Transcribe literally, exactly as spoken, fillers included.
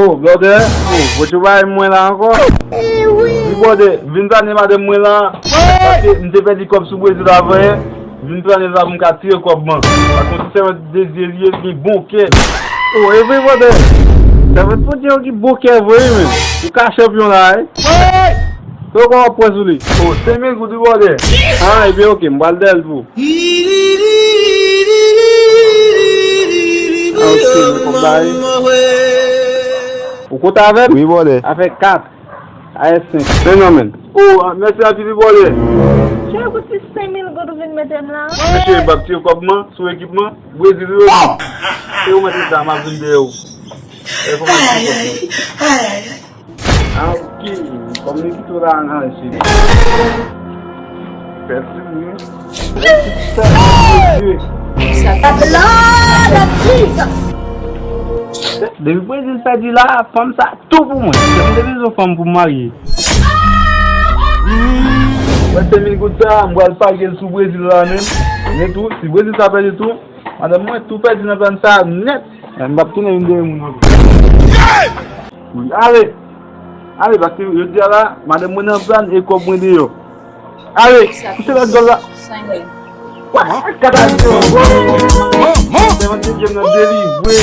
Oh, brother, oh, bon, ou bay mwen la ankò. Wi, brother, vin plane madanm mwen la. Paske m te pèdi kòb sou Brezil avan yè. Vin plane la pou m ka tire kòb mwen. Paske yon ti sèvant de Dye li ye, li gen bon kè. Oh, e vre, brother. Sèvant Bondye yo gen bon kè vre, men. Ou ka chanpyon la, wi. Poko w ap pran sou li. Oh, senk mil goud wi, brother. Ah, ebyen, ok, m pral dèyè l pou ou. Ah, ok, men kòb la, wi. Ou kontan avè m? Wi, brother. Afè kat. A S senk. Men non, men. Oh, ah, mèsi anpil wi, brother. Chè, pou ti senk mil goud ou vin mete m la. Mesye, m ap tire kòb mwen sou ekipman Brezil yo. Se ou mèt rete la, m ap vin dèyè w. E kòman ti kòb mwen? Ah, ok. Kòm li kite w la, nan isi. Pèdi, wi. Sa pa blood of Jesus. Depi Brezil pèdi la, fanm sa tou pou mwen. Mwen te bezwen fanm pou m marye. Mwen te mil goud sa, m pral pake l sou Brezil la menm. Men tou, si Brezil sa pèdi tou, madanm mwen tou pèdi nan plan sa nèt. M p ap tounen vin dèyè moun ankò. Wi, ale! Ale, paske jodi a la, madanm mwen nan plan e kòb mwen deyò. Ale, pouse lòt gòl la. Wa, kata yo, wa. Sèvant de Dye m nan delivre.